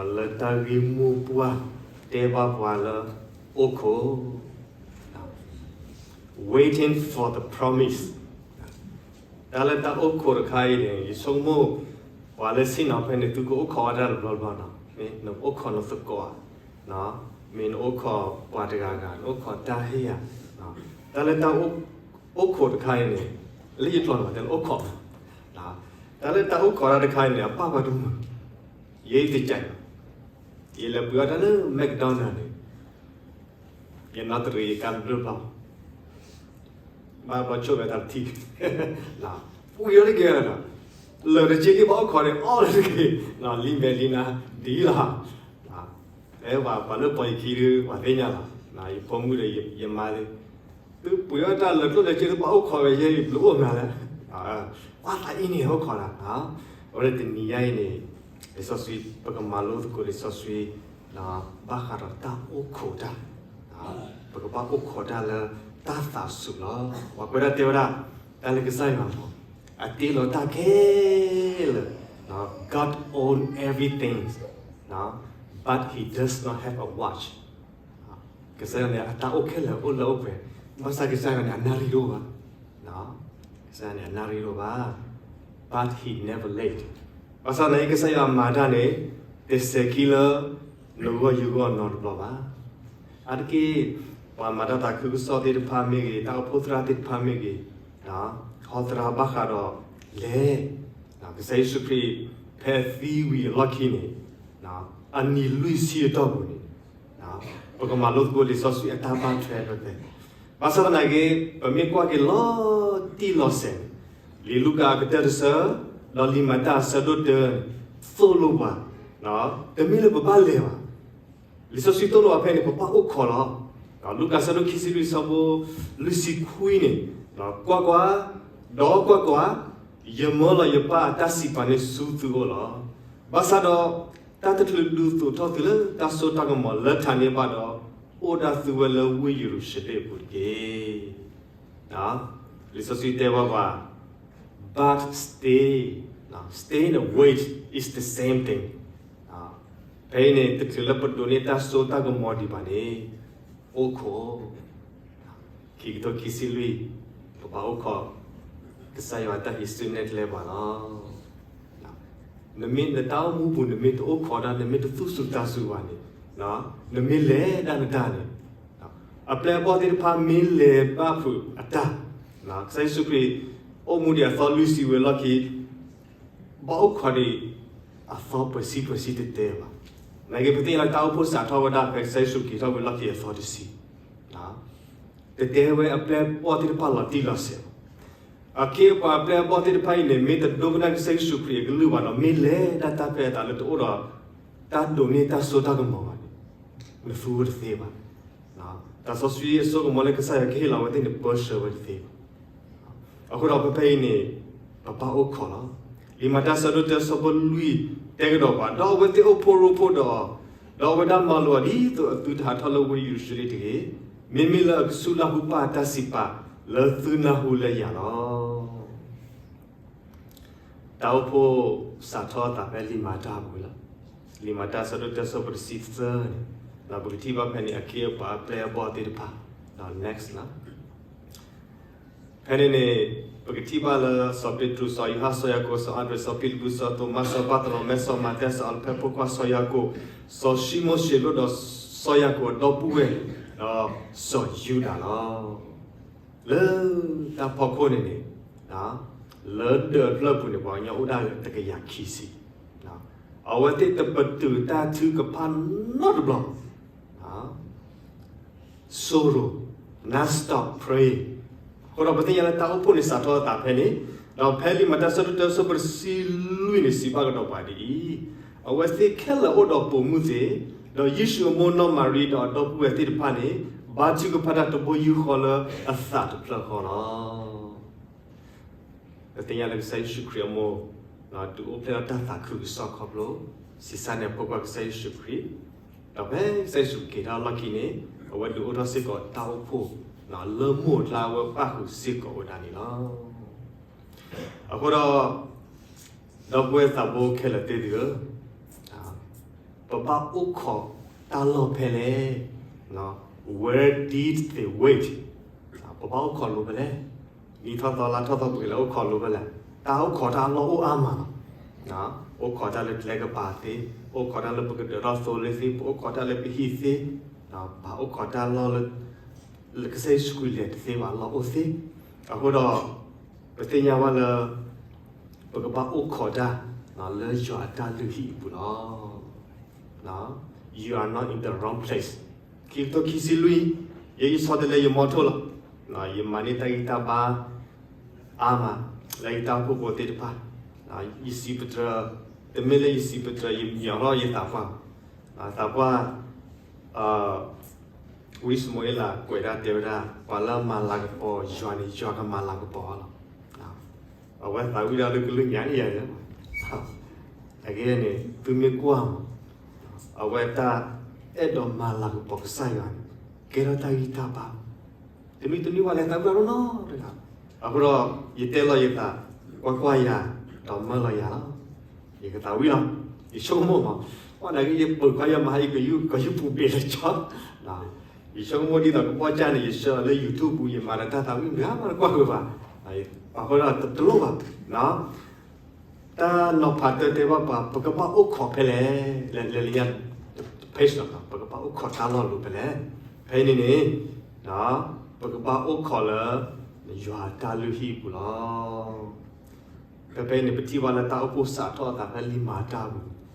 လၢတၢ်ဂ့ၢ်မိၢ်ပှၢ်တဲဘၣ်ပှၤလၢအိၣ်ခိး Waiting for the promise. တၢ်လၢတၢ်အိၣ်ခိးတခါအံၤန့ၣ် ယဆိကမိၣ် ပှၤလၢဆ့ၣ်နီၤဖဲန့ၣ် သုကအိၣ်ခိးဝဲတၢ်တဘျီဘျီနီၤ, မ့ၢ်နအိၣ်ခိးနသကိးဧါ, မ့ၢ်နအိၣ်ခိးပှၤတဂၤဂၤ နအိၣ်ခိးတၢ်ဟ့ၣ်ဧါ, တၢ်လၢတၢ်အိၣ်ခိးတခါအံၤန့ၣ် လၢယကျိာ်န့ၣ် တဲလၢအိၣ်ခိးမး, တၢ်လၢတၢ်အိၣ်ခိးတၢ်တခါအံၤန့ၣ် အပၣ်ပှၤတမုာ်, ယဲအံၤတကး, ယလဲၤပှ့ၤအီၣ်တၢ်လၢ McDonald န့ၣ် ယနီၣ်တရံးယကါတဘျီဘျီ ဘၣ်ဘျီဆိၣ်ဝဲတၢ်တထံၣ်, ပှ့ၤအီၣ်တက့ၢ်, လၢာ်တက့ၢ်လီၤ, လံာ်မဲာ်လံနါဒ်လီၤ, အဲ ပှၤလၢပီၤယခံဒုး ပှၤသ့ၣ်ညါလီၤ, ယဖိမုၣ်ဒီးယမါသ့ၣ်, သုပှ့ၤအီၣ်တၢ်လၢာ်ကျိၣ်လၢာ်စ့ သုဘၣ်အိၣ်ခိးဝဲယဲအံၤ ပျုၤအိၣ်မးလဲၣ်, ပှၤသးအံၤန့ၣ်အိၣ်ခိးတၢ်, အဝဲဒၣ်တနံၤညါအံၤန့ၣ် လံာ်စီဆှံ ပကမၤလိသကိးလံာ်စီဆှံ ဘၣ်ဃးဒီးတၢ်အိၣ်ခိးတၢ်, ပကဘၣ်အိၣ်ခိးတၢ်လၢတၢ်သးစူၤလီၤ. ပှၤကွဲးဒၣ်တဲဝဲဒၣ် တၢ်လၢကစၢ်ယွၤမ့ၢ် အတ့လီၤတၢ်ခဲလၢာ်, God own everything, but he does not have a watch. ကစၢ်ယွၤန့ၣ် အတၢ်အိၣ်ခဲလၢာ်အိၣ်လၢအအိၣ်ပှဲၤ, ဘၣ်ဆၣ်ကစၢ်ယွၤန့ၣ် အနၣ်ရံၣ်တအိၣ်ဘၣ်, ကစၢ်ယွၤန့ၣ် အနၣ်ရံၣ်တအိၣ်ဘၣ်, but he never late. ဘၣ်ဆၣ်သနာ်က့ ကစၢ်ယွၤမၤတၢ်န့ၣ် တစဲးခံလၢ နဂီၢ်ယဂီၢ်နီတဘျီဘၣ်. အါတက့ၢ် ပှၤမၤတၢ်သးခုကစီၣ်သ့ၣ်တဖၣ်မ့ၢ်ဂ့ၤ, တၢ်အိၣ်ဖှိၣ်သရၣ်သ့ၣ်တဖၣ်မ့ၢ်ဂ့ၤ, ဟီသရၣ်ဘၣ်ဃးဒီးလဲၤ, ကစၢ်ယ့ၣ်ၡူးခရံာ် ဖဲအသံဝံၤအလီၢ်ခံန့ၣ် အနံၤလွံၢ်ဆံအတီၢ်ပူၤန့ၣ် ပကမၤလိသကိးလံာ်စီဆှံအတၢ်ဘၣ်ထွဲဖဲဖဲ, ဘၣ်ဆၣ်သနာ်က့ ပမ့ၢ်ကွၢ်က့ၤလီၤတံၢ်လီၤဆဲးန့ၣ် လံာ်လူၤကၣ်အကတၢၢ်တဆၢ ဒီးလံာ်မၤတၢ်အဆၢဒိၣ်တၢန့ၣ် သိၣ်လိပှၤ, တမ့ၢ်လၢပဘၣ်လဲၤဘၣ်. လံာ်စီဆှံသိၣ်လိအီၤဖဲန့ၣ် ပဘၣ်အိၣ်ခိးလီၤ. လူၤကၣ်အဆၢဒိၣ်ခံဆံလွံၢ်အဆၢဖိလွံၢ်ဆံခွံန့ၣ်, ကွၢ်ကွၢ်, ဒီးကွၢ်ကွၢ်, ယမၢလီၤယပၢ်အတၢ်စံးပာ်န့ၣ်ဆူသုအိၣ်လီၤ. ဘၣ်ဆၣ်ဒီး တၢ်တချုးဒုးသိးထီၣ်သုလၢတၢ်စိတၢ်ကမီၤလၢထးန့ၣ်ဘၣ်ဒီး, အိၣ်ဒၣ်သုဝဲလၢဝ့ၢ်ယရူၤၡလ့ၣ်အပူၤတက့ၢ်. လံာ်စီဆှံတဲဘၣ်ပှၤ, but stay, stay and wait is the same thing. ဖဲအံၤန့ၣ် တချုးလၢပဒိးန့ၢ်တၢ်စိတၢ်ကမီၤဒံးဘၣ်န့ၣ်, အိၣ်ခိး, ခံကထိခံဆံလွံၢ်, ပဘၣ်အိၣ်ခိး ကစၢ်ယွၤအတၢ်ဟံးစုနဲၣ်ကျဲပှၤလီၤ. နမ့ၢ်နတၢ်အိၣ်မူပူၤ နမ့ၢ်တအိၣ်ခိးတၢ် နမ့ၢ်တသူၣ်စူၤသးစူၤဘၣ်န့ၣ်, နမ့ၢ်လဲၤဒၣ်နတၢ်န့ၣ်, အပျဲၢ်အဘီၣ်သ့ၣ်တဖၣ်မ့ၢ်လဲၤဘၣ်ဖုးအတၢ်, ကစၢ်ယ့ၣ်ၡူးခရံာ် အိၣ်မူဒံးအသီလွံၢ်ဆံဝံၤအလီၢ်ခံ ဘၣ်အိၣ်ခိးဒံး အသီပှဲၤဆံပှဲၤဆံတတဲဘၣ်. နာ်က့ ပသ့ၣ်ညါလၢတၢ်အိၣ်ဖှိၣ်စးထီၣ်ဝဲဒၣ်ဖဲကစၢ်ယ့ၣ်ၡူးက့ၤထီၣ်ဝံၤလီၢ်ခံအသီတဆံ, တတဲဝဲအပျဲၢ်အဘီၣ်သ့ၣ်တဖၣ်လီၤတံၢ်လီၤဆဲးဘၣ်. အခ့အပှၤအပျဲၢ်အဘီၣ်သ့ၣ်တဖၣ်အံၤန့ၣ် မ့ၢ်တဒိကနၣ်ကစၢ်ယ့ၣ်ၡူးခရံာ်အကလုၢ်ဘၣ်ဒီး မ့ၢ်လဲၤတၢ်တၢ်ဖဲအသးလၢတအိၣ်ဒီး တၢ်ဒိးန့ၢ်တၢ်စိတၢ်ကမီၤဘၣ်န့ၣ်, နသူဝဲတသ့ဘၣ်. တၢ်စီဆှံအစိကမီၤလၢကစၢ်ယွၤကဟ့ၣ်လီၤဝဲသ့ၣ်န့ၣ် ပၢဆှၢဝဲတသ့ဘၣ်. အဃိဒီးဖဲဖဲအံၤန့ၣ် ပဘၣ်အိၣ်ခိးလီၤ. လံာ်မၤတၢ်ဆၢဒိၣ်တၢဆၢဖိလွံၢ်တဲကဒီးပှၤ, ဒီးအဝဲသ့ၣ်အိၣ်ဖှိၣ်ရိဖှိၣ်ဒီး, ဒီးအဝဲဒၣ်မၤလိာ်အီၤဒ်သိးအသုတဟးထီၣ်လၢဝ့ၢ်ယရူၤၡလ့ၣ်တဂ့ၤ, မ့မ့ၢ်လၢအကဆူးနၢ်ဟူပၢ်အတၢ်စံးပာ်လၢသုနၢ်ဟူလၢယၤလီၤ. တၢ်အိၣ်ဖှိၣ်စးထီၣ်အသးဖဲလံာ်မၤတၢ်အပူၤလီၤ. လံာ်မၤတၢ်ဆၢဒိၣ်တၢဆၢဖိတဆံသၢန့ၣ်, ဒီးပကထံၣ်ဘၣ်ဖဲန့ၣ် အခ့အပှၤအပျဲၢ်အဘီၣ်သ့ၣ်တဖၣ်, next လီၤ. ဖဲန့ၣ်န့ၣ် ပကထံၣ်ဘၣ်လၢစီၤပ့းတရူး, စီၤယိၤဟၣ်, စီၤယၤကိာ်, စီၤအၤဒြ့း, စီၤဖံလံးပူး, စီၤသိၤမါ, စီၤဘၣ်သရိၤမဲ, စီၤမးသဲ, စီၤအးလဖဲဖိခွါ, စီၤယၤကိာ်, စီၤၡံမိၣ်ၡ့ၤလိၣ်, ဒီးစီၤယၤကိာ်အဒီပုၢ်ဝဲၢ်, ဒီးစီၤယူဒၤလီၤ. လၢတၢ်ဖီခိၣ်န့ၣ်န့ၣ်, လၢဒၢးအဖျၢၣ်ပူၤန့ၣ် ပှၤကညီအိၣ်ဒၣ်တကယၤခံဆံ, အဝဲသ့ၣ်တပတုာ်တၢ်ထုကဖၣ်နီတဘျီ, စိရိၤ, not stop praying. အဃိဒီးပသ့ၣ်ညါလၢတၢ်အိၣ်ဖှိၣ်န့ၣ်စးထီၣ်အသးဖဲန့ၣ်, ဒီးဖဲလံာ်မၤတၢ်ဆၢဒိၣ်တၢဆၢဖိတဆံလွံၢ်န့ၣ် စံးဘၣ်ကဒီးပှၤဒ်အံၤ, အဝဲသ့ၣ်ခဲလၢာ်အိၣ်ဒီးပိာ်မုၣ်သ့ၣ်, ဒီးယ့ၣ်ၡူးအမိၢ်နီၢ်မၤရံဒီးအဒီပုၢ်ဝဲၢ်သ့ၣ်တဖၣ်န့ၣ် ဘါထုကဖၣ်တၢ်တဘိယူၢ်ဃီလၢအသးတဖျၢၣ်ဃီလီၤ. ပသ့ၣ်ညါလၢကစၢ်ယ့ၣ်ၡူးခရံာ်အမိၢ် ဒုးအိၣ်ဖျဲၣ်ထီၣ်တၢ်သးခုကစီၣ်ခီဖျိ ဆံးစၢ်န့ၢ်အဖိခွါကစၢ်ယ့ၣ်ၡူးခရံာ်, ဒီးဖဲကစၢ်ယ့ၣ်ၡူးက့ၤထီၣ်အလီၢ်ခံန့ၣ် အဝဲဒုးအိၣ်ထီၣ်စ့ၢ်ကီးတၢ်အိၣ်ဖှိၣ် လၢမိၢ်အကျါအဝဲပၣ်ဃုာ်စ့ၢ်ကီးဝဲဒၣ်န့ၣ်လီၤ. အဃိဒီး ဒီပုၢ်ဝဲၢ်သးဘိခဲလၢာ်သ့ၣ်ဧၢ, ပဘၣ်အိၣ်ခိးတၢ်လီၢ်ဖဲလဲၣ်, where did they wait? ပဘၣ်အိၣ်ခိးလိာ်ဖဲလဲၣ်. နံၣ်ထီၣ်သီလါထီၣ်သီပှဲၤလၢအိၣ်ခိးလိာ်ဖဲလဲၣ်, တၢ်အိၣ်ခိးတၢ်အလီၢ်အိၣ်အါမးလီၤ. အိၣ်ခိးတၢ်လၢကျဲကပၤသ့, အိၣ်ခိးတၢ်လၢပကဒၢးထီၣ်သိလ့ၣ်သ့, ပအိၣ်ခိးတၢ်လၢပဟံၣ်သ့, ပအိၣ်ခိးတၢ်လီၢ်လၢ လၢကစၢ်ယ့ၣ်ၡူးခရံာ်လဲၤတသ့ဘၣ် လီၢ်အိၣ်သ့. အဃိဒီး ပသ့ၣ်ညါဘၣ်လၢ ပကဘၣ်အိၣ်ခိးတၢ် လၢယွၤအတၢ်လုၢ်ဟံၣ်အပူၤလီၤ. You are not in the wrong place. ခံကထိခံဆံလွံၢ်, ယဲယဆီတလဲယမီထိၣ်လီၤ. ယမၤန့ၢ်တၢ်ဂံၢ်တၢ်ဘါ အါမး လၢယတၢ်အိၣ်ဖှိၣ်ဖိသ့ၣ်တဖၣ်, ယစံးပတြၢၤ, တမ့ၢ်လၢယစံးပတြၢၤ ယမၤထီၣ်ယသးပှၢ်, သးပှၢ် ဝံၡမူၤအ့လးကွဲးဒၣ်တဲဝဲဒၣ် ပှၤလၢအမၤလၤကပီၤယွၤန့ၣ် ယွၤကမၤလၤကပီၤအီၤလီၤ. အဝဲသးဝံၣ်ဒၣ်လၢကလုၢ်ညါန့ၣ်ယၤ, အဂ့ၢ်န့ၣ် သုမ့ၢ်ကွၢ်မး, အဝဲတၢ်အဲၣ်ဒိးမၤလၤကပီၤကစၢ်ယွၤန့ၣ် ကဲထီၣ်တၢ်ဂံၢ်တၢ်ဘါ တနွံတနွံဘၣ်လဲၤသးဝံၣ်ဒၣ်နီၢ်နီၢ်တဂၤ, အဃိဒီး ယတဲလီၤယသး, ကွၢ်ကွၢ်ယၤ, ဒီးမၢလီၤယၤလီၤ. ယကသးဝံၣ်လီၤ, ယဆိကမိၣ်မး, အီၣ်နၤက့ ယပၢၤခွါယမၤဟးအံၤ ကယူၢ်ပူၤဘ့ၣ်လၢကၠီ, ယဆိကမိၣ်ဒ်သိးကဘီၣ်ကၢ်န့ၣ် ယဆှၢလီၤလၢ YouTube ပူၤ ယမၤဒီးတၢ်သးဝံၣ်မတၤမးတကွၢ်ဃုာ်ဘၣ်, အဃိဒီးတလိၣ်ဘၣ်. တၢ်နီၤဖးတၢတဲဘၣ်ပှၤ ပကဘၣ်အိၣ်ခိးဖဲလဲၣ်, လဲၤလၢညါ page လီၤ, ပကဘၣ်အိၣ်ခိးတၢ်လီၢ်လိၤဖဲလဲၣ်. ဖဲအံၤန့ၣ်န့ၣ် ပကဘၣ်အိၣ်ခိးလၢ ယွၤတၢ်လုၢ်ဟံၣ်အပူၤလီၤ. ဖဲဖဲအံၤန့ၣ် ပထံၣ်ဘၣ်လၢတၢ်အိၣ်ဖှိၣ်စးထီၣ်အသးဖဲလံာ်မၤတၢ်အပူၤ,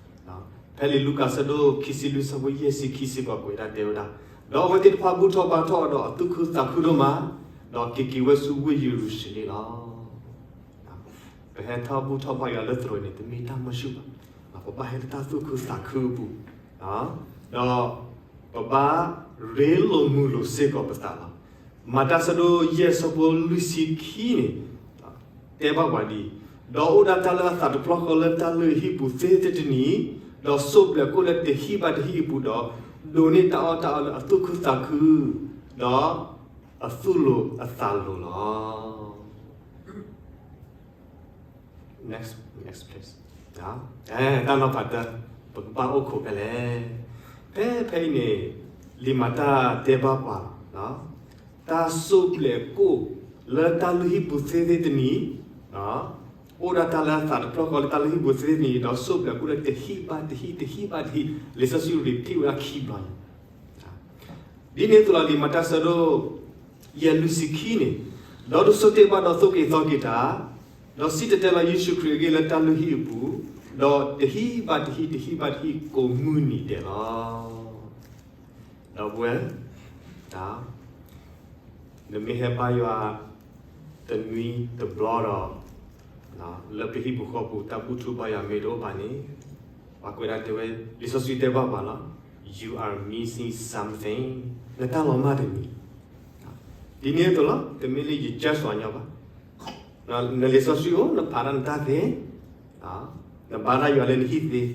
ဖဲလံာ်လူၤကၣ်ဆၢဒိၣ်ခံဆံလွံၢ်ဆၢဖိယဲၢ်ဆံခံဆံ ပှၤကွဲးဒၣ်တဲဝဲဒၣ်, ဒီးအဝဲသ့ၣ်တဖၣ်ဘူၣ်ထီၣ်ဘါထီၣ်ဒီးအသူၣ်ခုသးခုဒိၣ်မး, ဒီးက့ၤက့ၤဝဲဆူဝ့ၢ်ယရူၤၡလ့ၣ်လီၤ. ပဟဲထီၣ်ဘူၣ်ထီၣ်ဘါယွၤလၢသရိာ်န့ၣ် တမ့ၢ်တၢ်မုၢ်ဆူၣ်ဘၣ်, ပဘၣ်ဟဲလၢတၢ်သူၣ်ခုသးခုအပူၤ, ဒီးပဘၣ်ရ့လိာ်မုာ်လိာ်စ့ၢ်ကီးပသးလီၤ. မၤတၢ်ဆၢဒိၣ်ယဲၢ်ဆၢဖိလွံၢ်ဆံခံန့ၣ် တဲဘၣ်ပှၤဒ်အံၤ, ဒီးအိၣ်ဒၣ်တၢ်လၢအသးတဖျၢၣ်ဃီလၢတၢ်လုၢ်ဟံၣ်ပူၤသ့သ့တနံၤ, ဒီးစိၣ်ဘျဲးကိၣ်လၢတဟံၣ်ဘၣ်တဟံၣ်အပူၤဒီး, ဒိးန့ၢ်တၢ်အီၣ်တၢ်အီလၢအသူၣ်ခုသးခု, ဒီးအသူၣ်လိၤအသးလိၤလီၤ. Next, next place. တၢ်နီၤဖးတၢ, ပကဘၣ်အိၣ်ခိးဖဲလဲၣ်. ဖဲဖဲအံၤန့ၣ် လံာ်မၤတၢ်တဲဘၣ်ပှၤ, တၢ်စိၣ်ဘျဲးကိၣ်လၢတၢ်လုၢ်ဟံၣ်ပူၤသ့သ့တနံၤ, အိၣ်ဒၣ်တၢ်လၢအသးတဖျၢၣ်ဃီလၢတၢ်လုၢ်ဟံၣ်ပူၤသ့သ့တနံၤ, ဒီးစိၣ်ဘျဲးကိၣ်လၢတဟံၣ်ဘၣ်တဟံၣ် တဟံၣ်ဘၣ်တဟံၣ်, လံာ်စီဆှံ repeat ဝဲဒၣ်ခံဘျီညါ ဒ်န့ၣ်အသိးလီၤ လံာ်မၤတၢ်ဆၢဒိၣ်ယဲၢ်လွံၢ်ဆံခံန့ၣ်, ဒီးဒုးဆိၣ်တ့ၢ်ဘၣ်ဒီးသိၣ်က့ၤသီက့ၤတၢ်, ဒီးစံၣ်တဲၤတဲလီၤယ့ၣ်ၡူးခရံာ်အဂ့ၢ်လၢတၢ်လုၢ်ဟံၣ်အပူၤ, ဒီးတဟံၣ်ဘၣ်တဟံၣ် တဟံၣ်ဘၣ်တဟံၣ် ကိးမုၢ်နံၤဒဲးလီၤ. ဒီပုၢ်ဝဲၢ်, နမ့ၢ်ဟဲဘါယွၤတနွံတဘျီဒီး, လၢပဟံၣ်ပူၤဃီပူၤ တၢ်ဘူၣ်ထီၣ်ဘါယွၤမ့ၢ်တအိၣ်ဘၣ်န့ၣ်, ပှၤကွဲးဒၣ်တဲဝဲ, လံာ်စီဆှံတဲဘၣ်ပှၤလီၤ, You are missing something. နတၢ်လီၤမၢ်တမံၤ ဒ်န့ၣ်အသိးလီၤ, တမ့ၢ်လၢယ judge ပှၤညီဘၣ်. နလံာ်စီဆှံအိၣ်, နဖးတၢ်နတၢ်သ့, နဘါတၢ်ယွၤလၢနဟံၣ်သ့,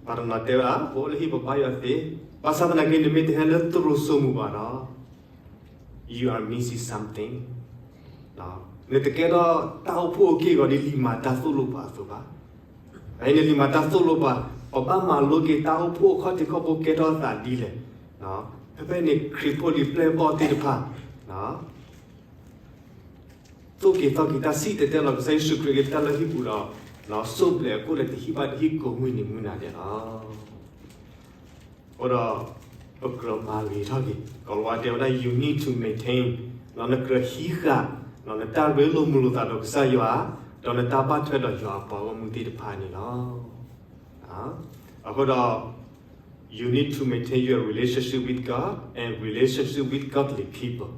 ပှၤတနီၤတဲဝဲဒၣ် ပအိၣ်လၢဟံၣ်ပဘါယွၤသ့, ဘၣ်ဆၣ်သနာ်က့ နမ့ၢ်တဟဲလၢသရိာ်စိမိၤဘၣ်ဒီး you are missing something. နတကဲထီၣ်တၢ်အိၣ်ဖှိၣ်အက့ၢ်အဂီၤဒ်လံာ်မၤတၢ်သိၣ်လိပှၤအသိးဘၣ်. အန့ၣ်လံာ်မၤတၢ်သိၣ်လိပှၤ, ပဘၣ်မၤလိက့ၤတၢ်အိၣ်ဖှိၣ်အခီၣ်ထံးခီၣ်ဘိကဲထီၣ်သးဒ်လဲၣ်. ဖဲဖဲန့ၣ် ခရံာ်ဖိလံၤပျဲၢ်ဘီၣ်သ့ၣ်တဖၣ် သိၣ်က့ၤသီက့ၤတၢ် စံၣ်တဲၤတဲလီၤကစၢ်ယ့ၣ်ၡူးခရံာ်အဂ့ၢ်လၢတၢ်လုၢ်ဟံၣ်ပူၤဒီး, စိၣ်ဘျဲးအကိၣ်လၢတဟံၣ်ဘၣ်တဟံၣ်ကိးမုၢ်နံၤမုၢ်နၤဒဲးလီၤ. အဃိဒီး ပကြၢးမၤဂ့ၤထီၣ်က့ၤ, ကိၤလၤဝါတဲဝဲဒၣ် you need to maintain, နကြၢးဟံးဃာ် နတၢ်ရ့လိာ်မုာ်လိာ်သးဒီးကစၢ်ယွၤ, ဒီးနတၢ်ဘၣ်ထွဲဒီးယွၤအပှၤဂီၢ်မုၢ်သ့ၣ်တဖၣ်န့ၣ်လီၤ. အဃိဒီး you need to maintain your relationship with God and relationship with godly people.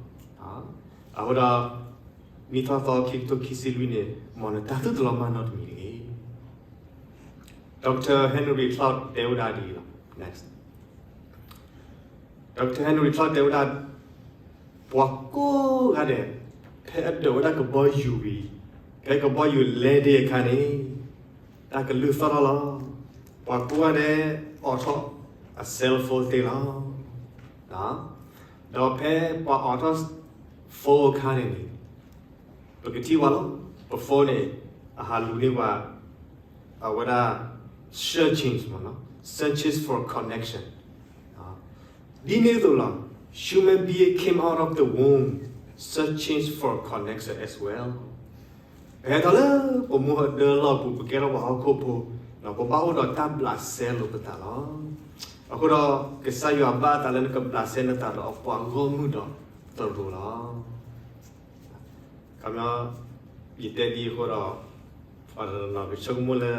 အဃိဒီး နံၣ်ထီၣ်သီခံကထိခံဆံလွံၢ်န့ၣ် မ်နတၢ်သူၣ်တလီၤမၢ်နီတမံၤတဂ့ၤ. Doctor Henry Cloud တဲဝဲဒၣ်ဒ်အံၤလီၤ. Doctor Henry Cloud တဲဝဲဒၣ်, ပှၤကိးဂၤဒဲး ဖဲအဒိးဝဲဒၣ်ကဘီယူၤဝံၤ, ဖဲကဘီယူၤလဲၤဒံးအခါန့ၣ် တၢ်ကလုၢ်သီၣ်ထီၣ်လီၤ. ပှၤကိးဂၤဒဲးအိးထီၣ်အ cell phone သ့လီၤ. ဒီးဖဲပှၤအိးထီၣ် phone အခါန့ၣ်န့ၣ် ပကထံၣ်ဝဲလီၤ, ပ phone န့ၣ် အဟးလူၤန့ၢ်ပှၤ အဝဲဒၣ် searching မ့ၢ်နီၤ, searches for connection. ဒ်န့ၣ်အသိးလီၤ, human being came out of the womb searching for connection as well. ပဟဲထီၣ်လၢပမူဟဒၢလီၢ်ပူၤ ပကဲထီၣ်ပှၤဟီၣ်ခိၣ်ဖိ, ပဘၣ်အိၣ်ဒီးတၢ်ဘျးစဲလိာ်ပသးလီၤ. အဃိဒီး ကစၢ်ယွၤဘၣ်အသးလၢနကဘျးစဲနသးဒီးအပှၤဂီၢ်မုၢ်ဒီးသရိာ်လီၤ. ခီပညီ ယတဲဒ်အဃိဒီး ပှၤတနီၤကဆိကမိၣ်လၢ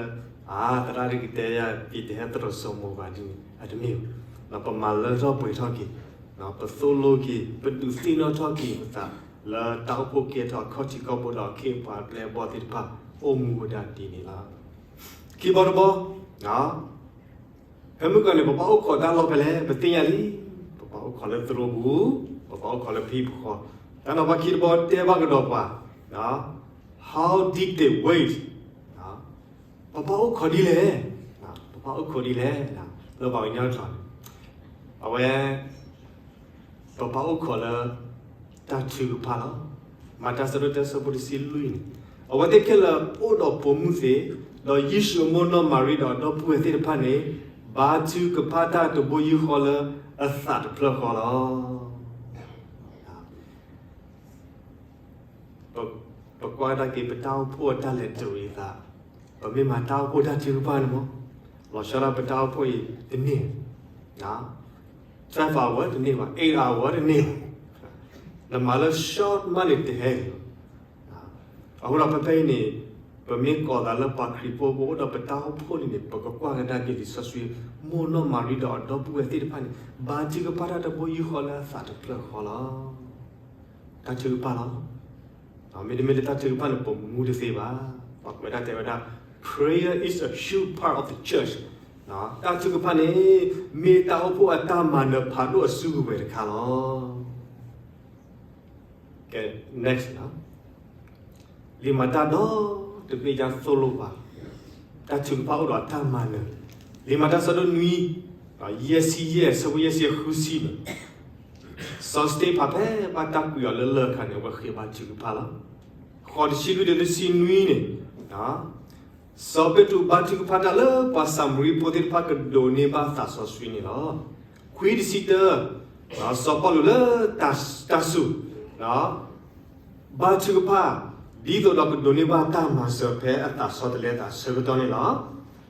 အါ သရၣ်ဒ်ကတဲယၤ ပတဟဲသရိာ်စိမိၤဘၣ်ဒ်န့ၣ် အတမ့ၢ်ဘၣ်. ပမၤလၢထီၣ်ပှဲၤထီၣ်က့ၤ, ပသိၣ်လိက့ၤ, ပဒုးသ့ၣ်နီၣ်ထီၣ်က့ၤပသး လၢတၢ်အိၣ်ဖှိၣ်ကဲထီၣ်အခီၣ်ထံးခီၣ်ဘိဒီးအခ့အပှၤအပျဲၢ်အဘီၣ်သ့ၣ်တဖၣ် အိၣ်မူဝဲဒၣ်ဒ်န့ၣ်လီၤ. ခံဘီတဘီ ဖဲမုၢ်ကီၢ်န့ၣ် ပဘၣ်အိၣ်ခိးတၢ်လီၢ်ဖဲလဲၣ် ပသ့ၣ်ညါလံ. ပဘၣ်အိၣ်ခိးလၢသရိာ်ပူၤ, ပဘၣ်အိၣ်ခိးလၢပဟံၣ်ပဃီ. တၢ်နီၤဖးခံတဘီတဲဘၣ်ကဒီးပှၤ how did they wait? ပဘၣ်အိၣ်ခိးဒ်လဲၣ်, ပဘၣ်အိၣ်ခိးဒ်လဲၣ်, လၢပှၤကညီကျိာ်န့ၣ် အဝဲ ပဘၣ်အိၣ်ခိးလၢ တၢ်ထုကဖၣ်လီၤ. မၤတၢ်ဆၢဒိၣ်တၢ်ဆၢဖိတဆံလွံၢ်န့ၣ် အဝဲသ့ၣ်ခဲလၢာ်အိၣ်ဒီးပိာ်မုၣ်သ့ၣ်, ဒီးယ့ၣ်ၡူးအမိၢ်နီၢ်မၤရံဒီးအဒီပုၢ်ဝဲၢ်သ့ၣ်တဖၣ်န့ၣ် ဘါထုကဖၣ်တၢ်တဘိယူၢ်ဃီလၢအသးတဖျၢၣ်ဃီလီၤ. ပ ပကွၢ်ဒၣ်က့ၤပတၢ်အိၣ်ဖှိၣ်အတၢ်လဲၤတရံးအသး, ပမ့ၢ်မၤတၢ်အိၣ်ဖှိၣ်တၢ်ထုကဖၣ်န့ၣ်မး, လီၤဆီဒၣ်ပတၢ်အိၣ်ဖှိၣ်အံၤတန့ၢ်, twelve hour တန့ၢ်ဘၣ်, eight hour တန့ၢ်ဘၣ်, နမၤလၢ short မးန့ၣ်တဟဲဂ့ၤလီၤ. အဃိဒီးဖဲဖဲအံၤန့ၣ် ပမ့ၢ်ကိးသးလၢပှၤခရံာ်ဖိ ပအိၣ်ဒီးပတၢ်အိၣ်ဖှိၣ်လံန့ၣ် ပကကွၢ်ကဒါက့ၤလံာ်စီဆှံ, မိၢ်နီၢ်မၤရံဒီးအဒီပုၢ်ဝဲၢ်သ့ၣ်တဖၣ်န့ၣ် ဘါထုကဖၣ်တၢ်တဘိယူၢ်ဃီလၢအသးတဖျၢၣ်ဃီလီၤ. တၢ်ထုကဖၣ်လီၤ. မ့တမ့ၢ်လၢတၢ်ထုကဖၣ်န့ၣ် ပမူတသ့ဘၣ်. ပှၤကွဲးတၢ်တဲဝဲဒၣ် prayer is a huge part of the church. တၢ်ထုကဖၣ်န့ၣ် မ့ၢ်တၢ်အိၣ်ဖှိၣ်အတၢ်မၤနၢၤဖးဒိၣ်အစုကဝဲၤတခါလီၤ. next လံာ်မၤတၢ်ဒီတဘ့ၣ်ညါသိၣ်လိပှၤ တၢ်ထုကဖၣ်အိၣ်ဒီးအတၢ်မၤနၢၤ, လံာ်မၤတၢ်ဆၢဒိၣ်နွံ ယဲၢ်ဆံယဲၢ် ဆၢဖိယဲၢ်ဆံဃုဆံန့ၣ် စီၤစတ့ဖၣ်ဖဲဘၣ်တၢ်ကွံာ်အီၤလၢလၢၢ်အခါန့ၣ် အဝဲဃ့ဘါထုကဖၣ်လီၤ. ဃိးတဆံလွံၢ်တုၤတဆံနွံန့ၣ် စီၤပ့းတရူးဘါထုကဖၣ်တၢ်လၢပှၤစၤမရံဖိသ့ၣ်တဖၣ်ကဒိးန့ၢ်ဘၣ်သးစီဆှံန့ၣ်လီၤ. ခွံတဆံတၢ စီၤပီလူးလၢတၢ်စူၢ် ဘါထုကဖၣ် ဒ်သိးဒီးကဒိးန့ၢ်ဘၣ်တၢ်မၤစၢၤဖဲအသးဆီတလဲအသးဆၢကတီၢ်န့ၣ်လီၤ.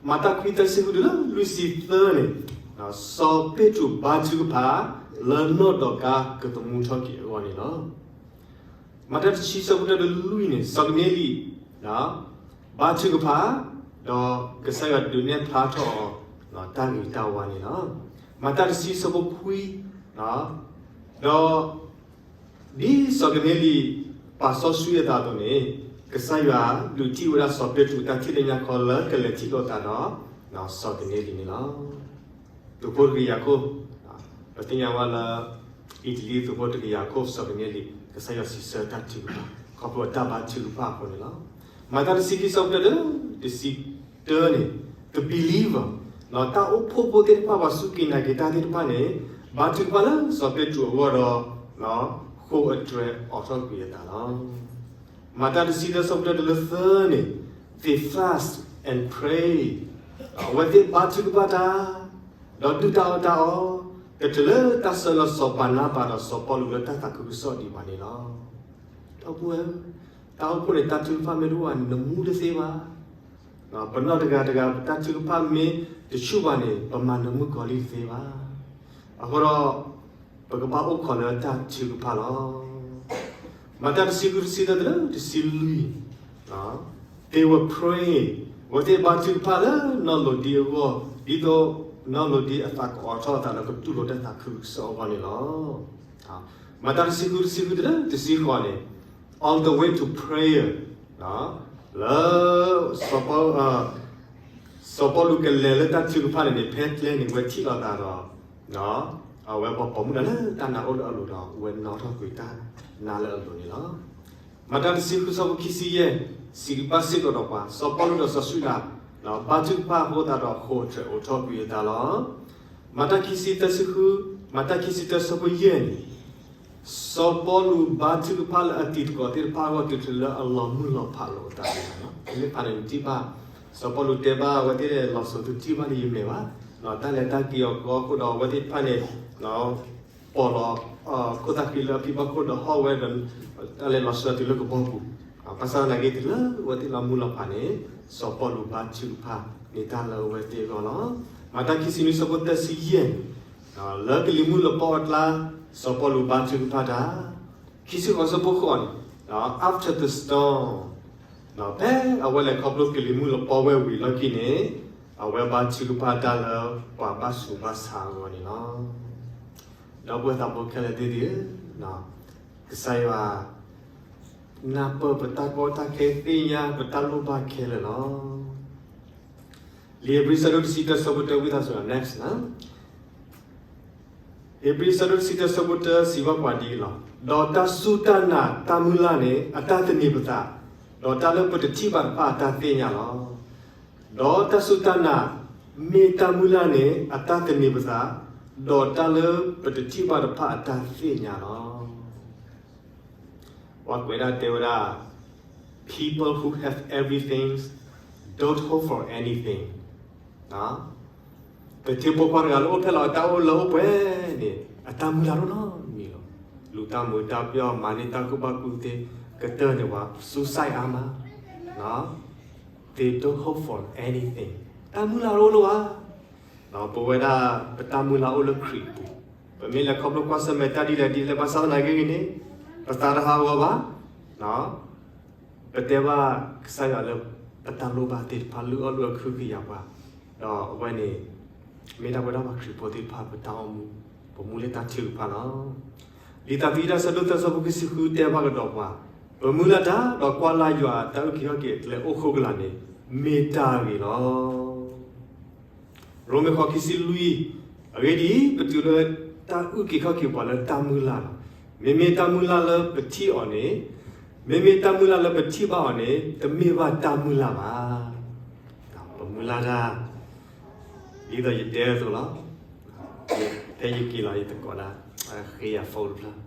မၤတၢ်ခွံသၢဆံဃုတုၤလၢလွံၢ်ဆံသၢန့ၣ် စီၤပ့းတရူးဘါထုကဖၣ် လၢနီၢ်ဒီးကါကသမူထီၣ်က့ၤအဂီၢ်န့ၣ်လီၤ. မၤတၢ်တဆံဆၢဖိတၢတုၤလွံၢ်န့ၣ် စီၤကနဲလံ ဘါထုကဖၣ် ဒီးကစၢ်ယွၤဒုးနဲၣ်ဖျါထီၣ်အီၤ တၢ်ဂ့ၤတၢ်ဝါန့ၣ်လီၤ. မၤတၢ်တဆံဆၢဖိခွံ ဒီး ဒ်စီၤကနဲလံ ပာ်စီဆှံအသးအသိးန့ၣ် ကစၢ်ယွၤဒုးထံၣ်ဝဲဒၣ်စီၤပ့းတရူးတၢ်ထံၣ်လၢညါခီလၢကလဲၤထံၣ်လိာ်သးဒီး စီၤကနဲလံန့ၣ်လီၤ. သုးဖိတကယၤခိၣ် ပသ့ၣ်ညါဝဲလၢ အံၣ်တလံသုးဖိတကယၤခိၣ် စီၤကနဲလံ ကစၢ်ယွၤစံးဆၢတၢ်ထုကဖၣ် ခီဖျိအတၢ်ဘါထုကဖၣ်အဃိန့ၣ်လီၤ. မၤတၢ်တဆံခံဆၢဖိတၢတုၤတဆံတၢန့ၣ် the believer တၢ်အိၣ်ဖှိၣ်ဖိသ့ၣ်တဖၣ် ပှၤစူၢ်က့ၤနာ်က့ၤတၢ်သ့ၣ်တဖၣ်န့ၣ် ဘါထုကဖၣ်လၢစီၤပ့းတရူးအဂီၢ်ဒီး ဃိာ်အတြဲၤအိးထီၣ်ကွံာ်အသးလီၤ. မၤတၢ်တဆံသၢဆၢဖိတၢတုၤလၢသၢန့ၣ် they fast and pray အဝဲသ့ၣ်ဘါထုကဖၣ်တၢ် ဒီးဒုၣ်တၢ်အီၣ်တၢ်အီ ကတၢၢ်လၢတၢ်ဆၢလၢစီၤဘၤနၤဘၤဒီးစီၤပီလူးလၢတၢ်သးခုကစီၣ်ဒံးဘၣ်န့ၣ်လီၤ. ဒီပုၢ်ဝဲၢ် တၢ်အိၣ်ဖှိၣ်န့ၣ် တၢ်ထုကဖၣ်မ့ၢ်တအိၣ်ဘၣ်န့ၣ် နမူတသ့ဘၣ်. ပနီၢ်တဂၤတဂၤ ပတၢ်ထုကဖၣ်မ့ၢ်တဆူၣ်ဘၣ်န့ၣ် ပမၤနၢၤမုၣ်ကီၤလံၢ်တသ့ဘၣ်. အဃိဒီး ပကဘၣ်အိၣ်ခိးလၢတၢ်ထုကဖၣ်လီၤ. မၤတၢ်တဆံဃုတဆံသၢတုၤလၢတဆံလွံၢ် they were praying အဝဲသ့ၣ်ဘါထုကဖၣ်လၢနီၢ်လီၤဒံအဂီၢ် ဒ်သိးနီၢ်လီၤဒံအသးကအီထီၣ်အသးလၢကတူၢ်လိာ်တၢ်သးခုကစီၣ်အဂီၢ်န့ၣ်လီၤ. မၤတၢ်တဆံဃုတဆံဃုတုၤလၢတဆံဃိးန့ၣ် on the way to prayer လၢ စီၤပီလူးကလဲၤလၢတၢ်ထုကဖၣ်န့ၣ်န့ၣ် ဖဲကျဲန့ၣ် အဝဲထံၣ်လိာ်သးဒီး အဝဲပှၤပိာ်မုၣ်ဒီးလၢတၢ်နါအိၣ်လၢအလိၤဒီး အဝဲနီၣ်ထီၣ်ကွံာ်တၢ်နါလၢအလိၤန့ၣ်လီၤ. မၤတၢ်တဆံဃုဆၢဖိခံဆံယဲၢ် စံးဘၣ်စ့ၢ်ကီးဒီးပှၤ စီၤပီလူးဒီးစီၤစူၤဒၤ ဘါထုကဖၣ်အဃိသတးဒီး ဃိာ်အတြဲၤအိးထီၣ်ကွံာ်အသးလီၤ. မၤတၢ်ခံဆံသၢဆၢဖိ မၤတၢ်ခံဆံသၢဆၢဖိယဲၢ်န့ၣ် စီၤပီလူးဘါထုကဖၣ်လၢအတံၤသကိးသ့ၣ်တဖၣ်အဂီၢ် တုၤလၢအလီၤမုၢ်လီၤဖးလိာ်အသးန့ၣ်လီၤ. မ့ၢ်ဖးန့ၣ်နထံၣ်ဘၣ် စီၤပီလူးတဲဘၣ်အဝဲသ့ၣ်လီၤစိၤ သုတထံၣ်ဘၣ်လၢယမဲာ်ဘၣ်. တၢ်လဲၤတၢ်က့ၤအီၤကီအဃိဒီး အဝဲသ့ၣ်တဖၣ်န့ၣ် ပိာ်လီၤ ခိၣ်သၣ်ဃံလၢအဖံဘၣ်ခိၣ်ဒီးဟီၣ်ဝဲဒီး တၢ်လဲၤလီၤဆှၢတုၤလၢကဘီပူၤ, ဘၣ်ဆၣ်သနာ်က့တုၤလၢအဝဲသ့ၣ်လီၤမုၢ်လီၤဖးန့ၣ် စီၤပီလူးဘါထုကဖၣ်န့ၢ်တၢ်လၢအဝဲသ့ၣ်အဂီၢ်လီၤ. မၤတၢ်ခံဆံနွံဆၢဖိသၢဆံယဲၢ်န့ၣ်, လၢကလံၤမုၢ်လပီၢ်အကျါ စီၤပီလူးဘါထုကဖၣ်တၢ်, ခံဆံဃိးဆၢဖိဃိးန့ၣ်, after the storm, ဖဲအဝဲလဲၤခီဖျိကလံၤမုၢ်လပီၢ်ဝဲဝံၤအလီၢ်ခံန့ၣ်, အဝဲဘါထုကဖၣ်တၢ်လၢပှၤဘၣ်ဆူးဘၣ်ဆါအဂီၢ်န့ၣ်လီၤ. ဒီပုၢ်ဝဲၢ်သးဘိခဲလၢာ်သ့ၣ်ဧၢ, ကစၢ်ယွၤ နၢ်ပၢၢ်ပတၢ်ကီတၢ်ခဲ သ့ၣ်ညါပတၢ်လိၣ်ဘၣ်ခဲလၢာ်လီၤ. လံာ်ဧ့ၤဘြံၤဆၢဒိၣ်တဆံတၢဆၢဖိတၢ ဝံသးစူၤ next န့ၣ်, ဧ့ၤဘြံၤဆၢဒိၣ်တဆံတၢဆၢဖိတၢ စံးဘၣ်ပှၤဒ်အံၤလီၤ. ဒီးတၢ်စူၢ်တၢ်နာ်တၢ်မုၢ်လၢ်န့ၣ် အတၢ်သန့ၤပသး, ဒီးတၢ်လၢပတထံၣ်ဘၣ်တဖၣ်အတၢ်သ့ၣ်ညါလီၤ. ဒီးတၢ်စူၢ်တၢ်နာ် မ့ၢ်တၢ်မုၢ်လၢ်န့ၣ် အတၢ်သန့ၤပသး, ဒီးတၢ်လၢပတထံၣ်ဘၣ်တဖၣ်အတၢ်သ့ၣ်ညါလီၤ. ပှၤကွဲးဒၣ်တဲဝဲဒၣ်, people who have everything don't hope for anything. ပထံဖိခွါတဂၤလၢအိၣ်ဖျဲၣ်လီၤအတၢ်အိၣ်လၢအိၣ်ပှဲၤန့ၣ် အတၢ်မုၢ်လၢ်တအိၣ်နီတမံၤလီၤ. လူၤတၢ်မုာ်တၢ်ပျီၢ် မၤန့ၢ်တၢ်ကူၣ်ဘၣ်ကူၣ်သ့ ကတၢၢ်န့ၣ်ပှၤ suicide အါမး, they don't hope for anything. တၢ်မုၢ်လၢ်တအိၣ်လၢၤဘၣ်. ပဝဲဒၣ် ပတၢ်မုၢ်လၢ်အိၣ်လၢခရံာ်အပူၤ, ပမ့ၢ်လဲၤခီဖျိကွၢ်ဆၢၣ်မဲာ်တၢ်ဒ်လဲၣ်ဒ်လဲၣ် ဘၣ်ဆၣ်သနာ်က့ဂ့ၤန့ၣ်, ပသးတဟးဂီၤဘၣ်, ပတဲဘၣ်ကစၢ်ယွၤလၢ ပတၢ်လိၣ်ဘၣ်သ့ၣ်တဖၣ် လုၢ်အီၣ်လုၢ်အီခုကယာ်ပှၤ, ဒီးအဝဲန့ၣ် မ့ၢ်ဒၣ်ပဝဲဒၣ်ပှၤခရံာ်ဖိသ့ၣ်တဖၣ် ပတၢ်အိၣ်မူ, ပမူလၢတၢ်ထုကဖၣ်လီၤ. လံာ်သးသယုၢ်တၢဆၢဒိၣ်သၢဆၢဖိခံဆံဃုတဲဘၣ်ကဒီးပှၤ, ပမုၢ်လၢ်တၢ် ဒီးကွၢ်လၢ်ယွၤအတၢ်အုၣ်က့ၤခီၣ်က့ၤအကျဲအိၣ်ဃိကလာ်န့ၣ် မ့ၢ်တၢ်ဂ့ၤလီၤ. ရိမ့ၤဃိးခံဆံလွံၢ်, အဂ့ၢ်ဒ်အံၤ, ပတုၤလၢတၢ်အုၣ်က့ၤခီၣ်က့ၤပှၤလၢတၢ်မုၢ်လၢ်လီၤ. မ့မ့ၢ်တၢ်မုၢ်လၢ်လၢပထံၣ်အီၤန့ၣ်, မ့မ့ၢ်တၢ်မုၢ်လၢ်လၢပထံၣ်ဘၣ်အီၤန့ၣ် တမ့ၢ်ဘၣ်တၢ်မုၢ်လၢ်ဘၣ်. ပမုၢ်လၢ်တၢ်, ဒ်သိးယတဲအသိးလီၤ. ဖဲယက့ၤလီၤ ယသကိးဒၣ် ဃ့ယၤ phone တဖျၢၣ်,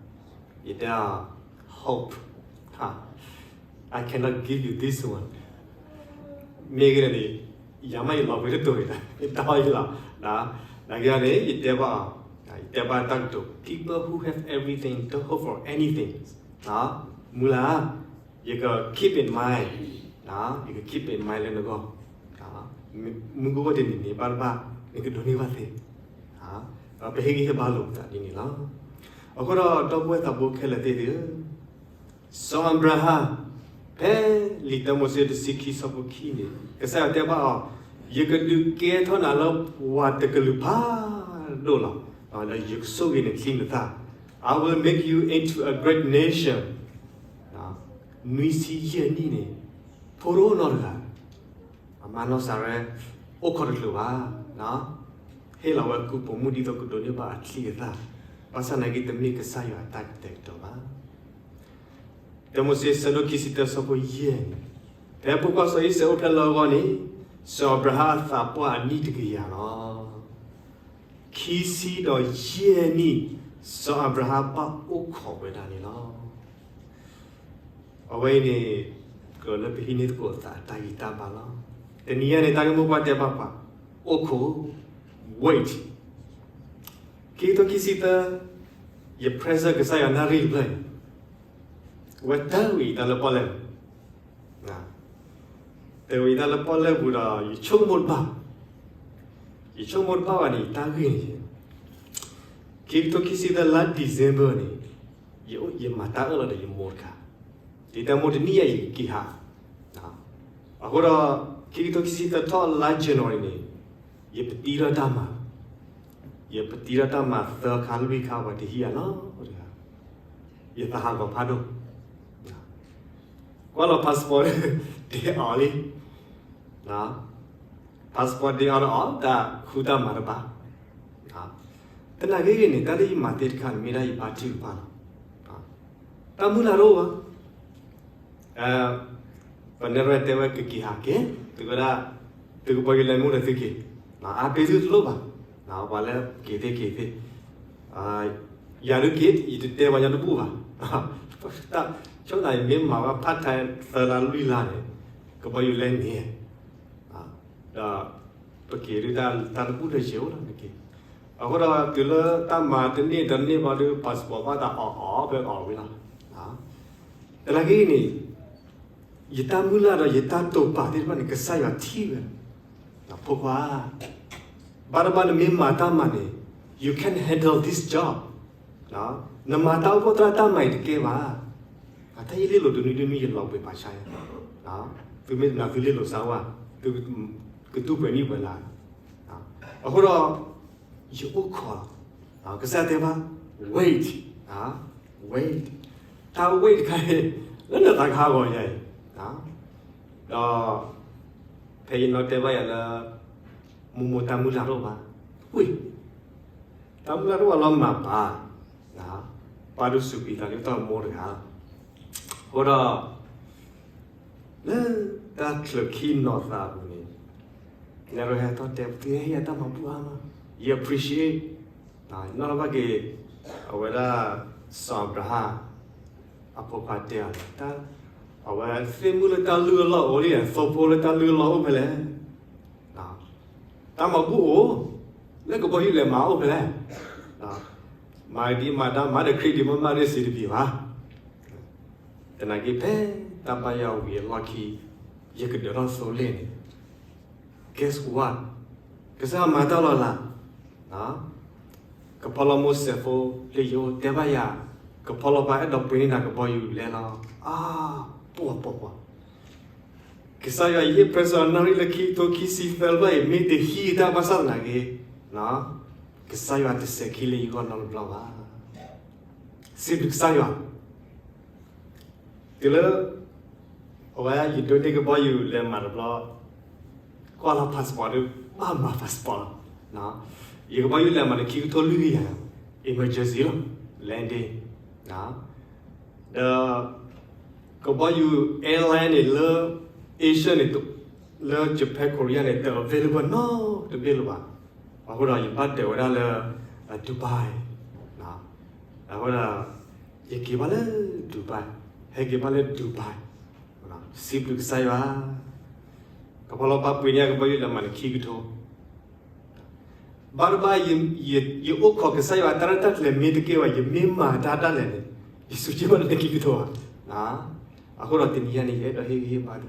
ယတဲအီၤ hope, I cannot give you this one. မ့ၢ်ဂ့ၤန့ၣ်, ယၤမးယလီၤပှ့ၤတတိၤန့ၣ်, ယတီယလီၤ, နာ်က့န့ၣ် ယတဲဘၣ်အီၤ, ယတဲဘၣ်တၢ်ကတိၤ people who have everything don't hope for anything. မုၢ်လၢ်, ယက keep in mind, ယက keep in mind လၢနဂီၢ်, မုၢ်ကအိၣ်တနံၤန့ၣ်ဘၣ်တဘၣ် နကဒိးန့ၢ်ဘၣ်သ့, ပဟ့ၣ်ဂံၢ်ဟ့ၣ်ဘါလိာ်ပသးဒ်န့ၣ်လီၤ. အဃိဒီး ဒီပုၢ်ဝဲၢ်သးဘိခဲလၢာ်သ့ၣ်ဧၢ, စီၤအၤဘြၤဟၣ်, ဖဲလံာ်တၢမိၤၡ့တဆံခံဆၢဖိခံန့ၣ် ကစၢ်ယွၤတဲဘၣ်အီၤ, ယကဒုးကဲထီၣ်နၤလၢပှၤတကလုာ်ဖးဒိၣ်လီၤ, ဒီးယကဆိၣ်ဂ့ၤနချံနသၣ်, I will make you into a great nation. နွံဆံယဲၢ်နံၣ်န့ၣ် ဖိဒိၣ်နီတဂၤ အမါနီၢ်စၤရဲ အိၣ်ခိးတချုးဘၣ်, ဟ့ၣ်လီၤဝဲအကုၢ်ပိာ်မုၣ်ဒ်သိးကဒိးန့ၢ်ဘၣ်အချံအသၣ်, ဘၣ်ဆၣ်သနာ်က့တမ့ၢ်ကစၢ်ယွၤအတၢ်ကတဲာ်ကတီၤဘၣ်. တၢမိၤၡ့ဆၢဒိၣ်ခံဆံတၢဆၢဖိယဲၢ်န့ၣ်, ဖဲဖိခွါစီၤအံၤစဲးအိၣ်ဖျဲၣ်လၢအဂီၢ်န့ၣ်, စီၤအၤဘြၤဟၣ်အသးပှၢ်အနံၣ်တကယၤလီၤ. ခံဆံဒီးယဲၢ်နံၣ် စီၤအၤဘြၤဟၣ်ဘၣ်အိၣ်ခိးဝဲဒၣ်န့ၣ်လီၤ. အဝဲအံၤန့ၣ် ကြၢးလၢပဟံးန့ၢ်သကိးသးအတၢ်ဂံၢ်တၢ်ဘါလီၤ. တနံၤအံၤန့ၣ် တၢ်ဂ့ၢ်မိၢ်ပှၢ်တဲဘၣ်ပှၤ, အိၣ်ခိး, wait. ခံကထိခံဆံသၢ, ယ present ကစၢ်ယွၤနၣ်ရံၣ်တဖျၢၣ်အံၤ, အဝဲတၢ်ဝံၤတၢ်လၢပီၣ်လဲၣ်ပူၤ တဲဝဲယတၢ်လၢပီၣ်လဲၣ်ပူၤဒီး ယဆိကမိၣ်တဘၣ်, ယဆိကမိၣ်တဘၣ်ဘၣ်န့ၣ် ယတၢ်ဂ့ၢ်န့ၣ်, ခံကထိခံဆံသၢ လါ December န့ၣ်, ယမၤတၢ်အၢၣ်လီၤဒီးယမိၢ်တခါ, ယတဲမိၢ်တနံၣ်အံၤယကက့ၤဟး, အဃိဒီး ခံကထိခံဆံသၢ ထီၣ်လါ January န့ၣ်, ယပတံထီၣ်တၢ်မၤ ယပတံထီၣ်တၢ်မၤသၢခါလွံၢ်ခါ ပှၤတဟံးယၤနီတဂၤ, ယသးဟးဂီၤဖးဒိၣ်, ကွၢ်လီၤ passport ဒ့အီၤလံ, passport ဒ့အီၤဒီးအီၤ တၢ်ဃုတၢ်မၤတဘၣ်, သနာ်က့ဂ့ၤန့ၣ် တၢ်လၢယမၤသ့တခါန့ၣ် မ့ၢ်ဒၣ်ယဘါထုကဖၣ်လီၤ, တၢ်မုၢ်လၢ်တအိၣ်ဘၣ် ပနဲၣ်ရဲၣ်တဲဝဲကက့ၤဟးက့ၤ, သုဝဲဒၣ်, သုကဘီယူၤလဲၤမူဒီးသုက့ၤ, အါပ့ၤသုတလိၣ်ဘၣ်, ပှၤလၢက့ၤသ့က့ၤသ့, ယၤဒုးက့ၤ ယတတဲပှၤညီတဘူၣ်ဘၣ်, တၢ်ဆိကမိၣ်ယမ့ၢ်မၤဘၣ် part time သၢလါလွံၢ်လါန့ၣ်, ကဘီယူၤလဲန့ၣ်, ဒီးပက့ၤဒုးတၢ်တဘူၣ်လၢယအိၣ်လီၤနက့ၤ, အဃိဒီးတုၤလၢတၢ်မၤတန့ၢ်တန့ၢ်ဘၣ်ဒီး passport ဘၣ်တၢ်အီၣ်အီၣ်ဖဲအီၣ်ဝံၤလီၤ. သနာ်က့န့ၣ် ယတၢ်မုၢ်လၢ်ဒီးယတၢ်တိာ်ပာ်သ့ၣ်တဖၣ်န့ၣ် ကစၢ်ယွၤထံၣ်ဝဲ, ဖိခွါ, ဘၣ်တဘၣ်နမ့ၢ်မၤတၢ်မၤန့ၣ် you can't handle this job, နမၤတၢ်အိၣ်ဖှိၣ်သရၣ်တၢ်မၤအံၤတကဲဘၣ်. တၢ်ယလ့လိာ်တနွံတနွံယလီၤဘှံးပာ်ဆါ, သုမ့ၢ်တနာ်သုလ့လိာ်စါဝါ, သုကဒူၣ်ပှဲၤနံၣ်ပှဲၤလါ, အဃိဒီး ယအိၣ်ခိးလီၤ. ကစၢ်တဲဘၣ် wait, wait, တၢ် wait တခါအံၤ လၢနသးခါဂီၤယၤအံၤ, ဒီး ဖဲယနီၢ်တဲဘၣ်ယၤလၢ မိၢ်မိၢ်တၢ်မုၢ်လၢ်တအိၣ်ဘၣ်, ဝ့ၢ်, တၢ်မုၢ်လၢ်တအိၣ်ဘၣ်လီၤမၤပၢ်, ပၢ်ဒုးစူးကွံာ်သးလၢတၢ်မိၢ်တဂၤ, အဃိဒီး လၢတၢ်ချၢးခံနီၤသးအပူၤန့ၣ် နဲရဟဲထီၣ်တဲ ပသုဟဲဟ့ၣ်ယၤတၢ်မၤဘူၣ်အါမး, ယ appreciate, နီၢ်လီၤဘၣ်က့ၤ အဝဲဒၣ် စီၤအၤဘြၤဟၣ် အဖိခွါတဲအီၤန့ၣ် အဝဲသ့ၣ်မုၣ်လၢတၢ်လုၢ်အလီၢ်အိၣ်လံ, သိဖိလၢတၢ်လုၢ်အလီၢ်အိၣ်ဖဲလဲၣ်, တၢ်မၤဘူၣ်အိၣ်, လၢကဘီယူၤလဲၤမၤအိၣ်ဖဲလဲၣ်, မၤဒံးမၤဒါမၤဒီး ခရံာ်ဒံးမ့ၢ်မၤဒီးစံးတဘံၣ်ဘၣ်. သနာ်က့ဖဲတၢ်ဘါယွၤဝံၤအလီၢ်ခံ ယကဒၢးထီၣ်သိလ့ၣ်န့ၣ် guess what, ကစၢ်မၤတၢ်လီၤလး, ကဖီလီၤမိၢ်စဲးဖိလၢယအိၣ်တဲဘၣ်ယၤ, ကဖီလီၤပှၤအဲၣ်ဒိးပှ့ၤန့ၢ်နၤကဘီယူၤလဲၤလီၤ, အါ, ပှီၢ်ပှီၢ်ပှီၢ်, ကစၢ်ယွၤယဟ့ၣ် present နၣ်ရံၣ်လၢခံကထိခံဆံသၢလၢဘၣ်အံၤ မ့ၢ်တဟံးတၢ်ဘၣ်ဆၣ်သနာ်က့, ကစၢ်ယွၤတစဲးခံလၢယဂီၢ်နီတဘျီဘၣ်. စံးဘျုးကစၢ်ယွၤ တုၤလၢ အဝဲယဒိးန့ၢ်ကဘီယူၤလဲၤမၤတဘျီ, ကွၢ်လီၤ passport ဒီး ဘၣ်မၤ passport လီၤ. ယကဘီယူၤလဲၤမၤန့ၣ် ခံကထိလွံၢ်ကယၤ, emergency လီၤ, landing, ဒီး ကဘီယူၤ airline န့ၣ်လၢ Asia န့ၣ် လၢ Japan Korea န့ၣ် တ available နီတဘ့ၣ်လၢၤဘၣ်. အဃိဒီးယဘၣ်ဒၢးဝဲဒၣ်လၢ Dubai, အဃိဒီး ယက့ၤဘၣ်လၢ Dubai, ဟဲက့ၤဘၣ်လၢ Dubai, စံးဘျုးကစၢ်ယွၤ, ကဖီလီၤပှၤပှ့ၤန့ၢ်ကဘီယူၤလဲၤမၤန့ၣ်ခံကထိ ဘၣ်တဘၣ် ယအိၣ်ခိးကစၢ်ယွၤတၢ်ရဲၣ်တၢ်ကျဲၤမ့ၢ်တကဲဘၣ် ယမ့ၢ်မၤတၢ်ဒၣ်လဲာ်န့ၣ် ယစူးက့ဘၣ်လၢခံကထိဘၣ်. အဃိဒီးတနံၤအံၤန့ၣ် ယအဲၣ်ဒိးဟ့ၣ်ဂံၢ်ဟ့ၣ်ဘါသု,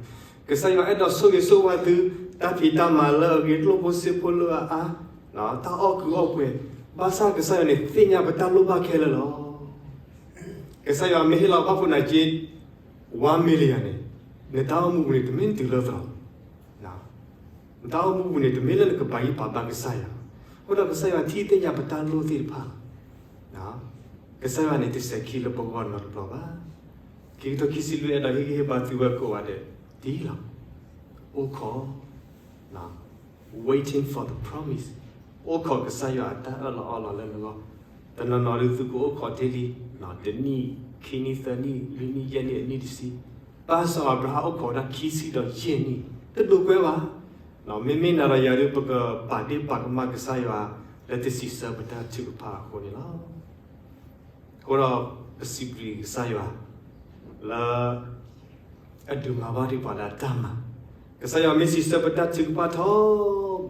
ကစၢ်ယွၤအဲၣ်ဒိးဆိၣ်ဂ့ၤဆိၣ်ဝါသု, တၢ်ဖံးတၢ်မၤလၢအဂ့ၤ ကျိၣ်ဖိစ့ဖိလၢအအါ, တၢ်အီၣ်ကုးအီၣ်ပှဲၤ, ဘၣ်ဆၣ်ကစၢ်ယွၤန့ၣ်သ့ၣ်ညါပတၢ်လိၣ်ဘၣ်ခဲလၢာ်လီၤ. ကစၢ်ယွၤမ့ၢ်ဟ့ၣ်လီၤဘၣ်ဖိနၤက့ one million န့ၣ်, နတၢ်အိၣ်မူပူၤန့ၣ် တမ့ၢ်နတုၤလၢသရီ, နတၢ်အိၣ်မူပူၤန့ၣ် တမ့ၢ်လၢနကဘၣ်ယံၤပာ်ဘၣ်ကစၢ်ယွၤ, အဃိဒီးကစၢ်ယွၤထံၣ်သ့ၣ်ညါပတၢ်လိၣ်သ့ၣ်တဖၣ်လီၤ. ကစၢ်ယွၤန့ၣ် တစဲးခံလၢပဂီၢ်နီတဘျီဘၣ်. ခံကထိခံဆံလွံၢ် အဲၣ်ဒိးဟ့ၣ်ဂံၢ်ဟ့ၣ်ဘါသုဝဲကိးဂၤဒဲးဒ်လီၤ. အိၣ်ခိး waiting for the promise, အိၣ်ခိးကစၢ်ယွၤအတၢ်အၢၣ်လီၤအီလီၤလၢနဂီၢ်, တနီၤနီၤဒုးသုကအိၣ်ခိးတ့ၢ်လံ, တနံၣ်, ခံနံၣ်, သၢနံၣ်, လွံၢ်နံၣ်, ယဲၢ်နံၣ်, အနံၣ်တဆံ, ဘၣ်ဆၣ်အၤဘြၤဟၣ်အိၣ်ခိးဝဲဒၣ်ခံဆံဒီးယဲၢ်နံၣ်, တဒိးကွဲဘၣ်. မ့မ့ၢ်နၤဒီးယၤဒုး ပကပာ်ဒ့ၣ်ပာ်ကမၣ်ကစၢ်ယွၤ လၢတစံးဆၢပတၢ်ထုကဖၣ်အဃိန့ၣ်လီၤ. အဃိဒီးပစံးဘျုးကစၢ်ယွၤ လၢ အဒုးမၤဘၣ်ဒံးပှၤလၢအတၢ်မၤ, ကစၢ်ယွၤမ့ၢ်စံးဆၢပတၢ်ထုကဖၣ်ထီ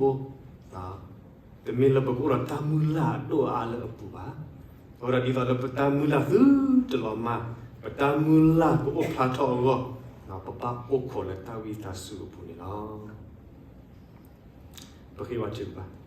ဘိ, တမ့ၢ်လၢပကအိၣ်ဒီးတၢ်မုၢ်လၢ်အဒိၣ်အါလၢအပူၤဘၣ်. အဃိဒီးဒ်သိးလၢပတၢ်မုၢ်လၢ်သုတလီၤမၢ်, ပတၢ်မုၢ်လၢ်ကအိၣ်ဖျါထီၣ်အဂီၢ်, ပဘၣ်အိၣ်ခိးလၢတၢ်ဝံသးစူၤအပူၤန့ၣ်လီၤ. ပဃ့ဘါထုကဖၣ်.